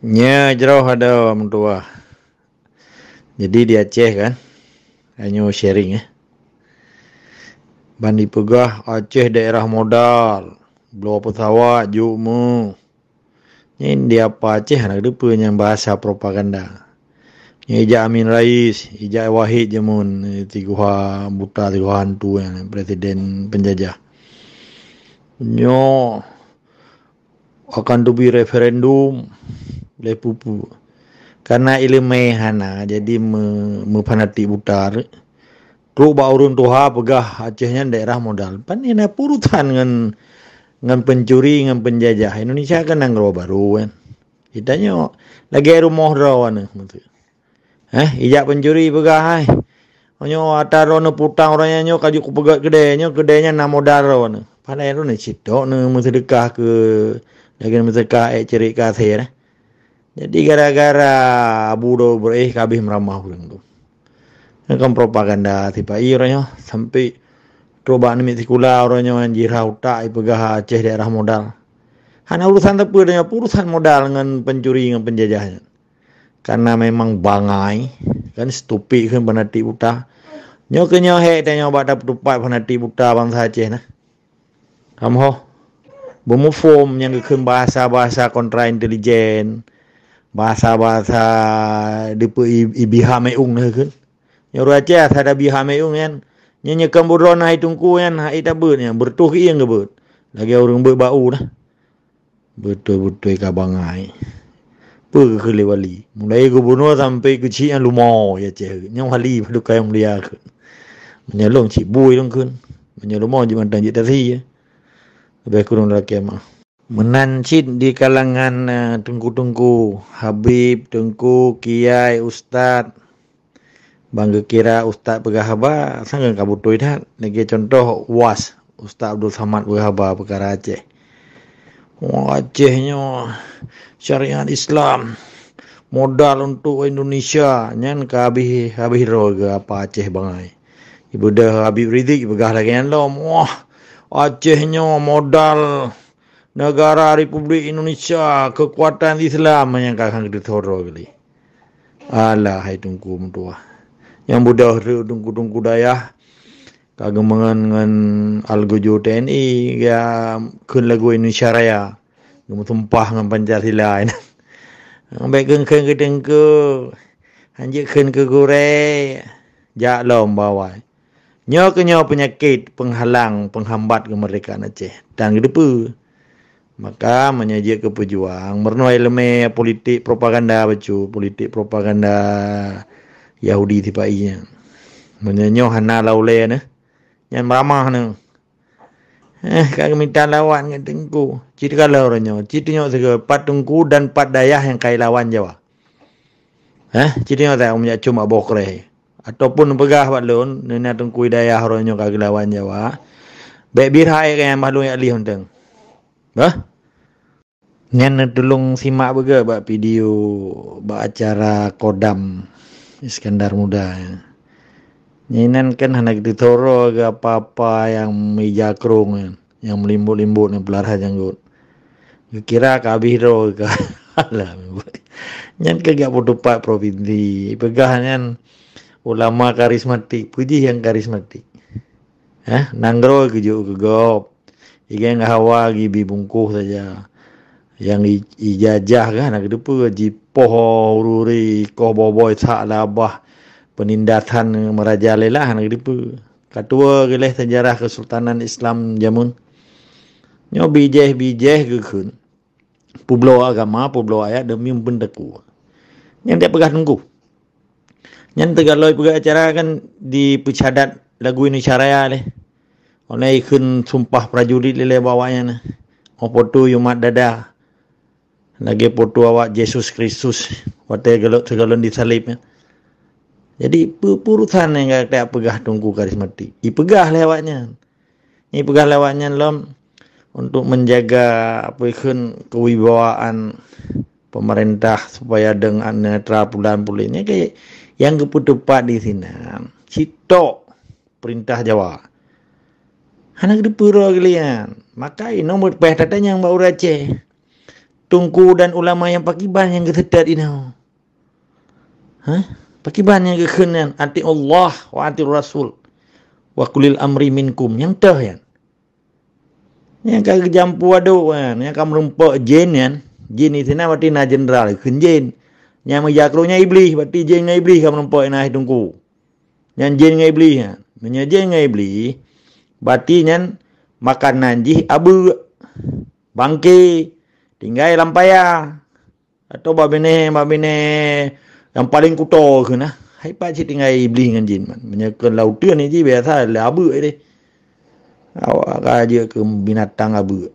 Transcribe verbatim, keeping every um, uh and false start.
Nya jroh ada meutuah. Jadi di Aceh kan, hanya sharing eh. Ban dipeugah Aceh daerah modal, bloe pesawat jok mu. Nyan di apa Aceh hana geuteupeue nyang bahasa propaganda. Nyan ijak Amin Rais, ijak Wahid jameun, eh, tiga buta, tiga hantu nyan, presiden penjajah. Nyoe akan teubi referendum lé pupu. Karena ileumé hana, jadi me, meufanatik buta. Trok bak ureuëng tuha peugah Aceh nyan daerah modal. Pan na urusan ngon ngon pencuri, ngon penjajah. Indonesia kan nanggroe baru kan. Kita nyoe lagée rumoh droe aneuëk. Eh, ijak pencuri peugah hai. Nyoe ata droeneuh putang uroe nyoe ka jeuet kupeugét keudée nyoe, keudée nyan na modal droeneuh. Padahai droeneuh cit tok neuh meuseudeukah keu lagée meuseudeukah ék cerik keu asé neh. Jadi gara-gara Abu Dawud Beureueh ka habéh meuramah ureuëng tu. Nyan kan propaganda sipa-i uroe nyoe sampai trok bak aneuk miet sikula uroe nyoe nyan jirah utak ipeugah Aceh daerah modal. Hana urusan teupeu donya urusan modal ngon pencuri ngon penjajah nyan. Karena memang bangai kan stupid kan fanatik buta. Nyoe keu nyoe hék tanyoe bak tapeutupat fanatik buta bansa Aceh nah. Kamoe ho beumufom nyang geukheun bahasa-bahasa kontra intelijen, bahasa-bahasa depe ibiha meung nah kheun. Nyoe Aceh asa da biha meung nyan. Nyoe nyeukam budron hai tungku nyan hai tabeuet nyan beureutoh keu ieng geubeuet. Lagée ureuëng beuet bak u nah. Beutôi-beutôi ka bangai. Peue keu lé wali? Mulai gubunur sampai keuchik nyang lumo ya ceh. Nyang wali baru kaya mulia keu. Menyolong cik bui dong keu. Menyolong mo jimantang jik tasi ya. Lebih kurang dalam kemah. Meunan cit di kalangan uh, tungku-tungku, habib, tungku, kiai, ustaz. Bang geukira ustaz peugah haba, sanggeun ka beutôi that. Lagée contoh was, Ustaz Abdul Samad peugah haba peukara Aceh. Wah, Aceh nyoe syariat Islam modal untuk Indonesia nyan ka habéh habéh droe geuh apa Aceh bangai. Ibeudôh Habib Rizik peugah lagée nyan lom. Wah, Aceh nyoe modal negara Republik Indonesia kekuatan Islam nyang ka khan geuteutoro geuh. Alah hai tungku meutuah. Nyang budoh tu tungku-tungku dayah ka geumeungon ngon algojo T N I ya kheun lagu Indonesia Raya. Geumeusumpah ngon Pancasila. Bék kheun-kheun keu teungku. Hanjeuet kheun keu gurée. Jak lom bawai. Nyoe keu nyoe peunyakét peunghalang peunghambat keumeurdekaan Aceh. Dan geudepe. Maka meunyoe jeuet keu peujuang, meurunoe ileumé politik propaganda bacut, politik propaganda Yahudi sipa-i nyan. Meunyoe nyoe hana laulée neh, nyan meuramah neh. Eh, ka geumita lawan ngon teungku. Cit kalau uroe nyoe, cit nyoe sigoe pat teungku dan pat dayah nyang kai lawan Jawa. Eh, cit nyoe tak meunyak cuma boh kreh. Ataupun peugah bak lôn, nena teungku dayah uroe nyoe ka geulawan Jawa. Bék bira hai ka nyang bah lôn yak lih unteng. Bah? Nyan neutulông simak beugét bak video bak acara Kodam Iskandar Muda. Nyan kan hana geuteutoro geuh apa-apa nyang mija krong nyan, nyang meulimbot-limbot nyang peulara janggot. Geukira ka habéh droe ka. Alah, nyan keu gak peutupat provinsi. Peugah nyan ulama karismatik, peujih nyang karismatik. Hah, nanggroe geujok keu gob. Igeng hawa gibi bungkôh saja. Nyang i- ijajah kah nak geudepe jipoh ururi koh boboi sak labah penindasan merajalela nak geudepe. Katua geuléh sejarah Kesultanan Islam jameun. Nyoe bijéh-bijéh geukheun. Peubloe agama, peubloe ayat demi meubeunteku. Nyang dia peugah teungku. Nyan teugaloi peugah acara kan dipeucadat lagu Indonesia Raya leh. Oleh ikheun sumpah prajurit lé bawak nyan. Oh foto yumat dada. Lagée foto awak Yesus Kristus watée galok teugalon disalib nyan. Jadi peue urusan nyang ka peugah teungku karismatik. Ipeugah lé awak nyan. Ipeugah lé awak nyan lom untuk menjaga apa ikheun kewibawaan pemerintah supaya dengan netral pulan pulit ni ke yang geupeutupat di sinan. Sitok perintah Jawa. Hana geupeuro geulian. Maka inoe meupeh tatanyong bak ureuëng Aceh. Teungku dan ulama nyang pakiban nyang geuseutôt inoe? Hah? Pakiban nyang geukheun nyan, "Ati'ullah wa ati'ur rasul wa ulil amri minkum." Nyang toh nyan. Nyang ka geujampu aduk nyan, nyang ka meurumpok jin nyan. Jin di sinan berarti na jeundral kheun jin. Nyang meujakrong nyan iblih, berarti jin ngon iblih ka meurumpok na teungku. Nyan jin ngon iblih nyan. Meunyoe jin ngon iblih, berarti nyan makanan jih abeuk, bangke, tinggai lam paya. Atau bak binéh, bak binéh nyang paleng kuto kheun nah. Hai pat cit tinggai iblih ngon jin man. Meunyoe keu lam uteuen jih biasa lé abeuk deh. Awak ka jeuet keu binatang abeuk.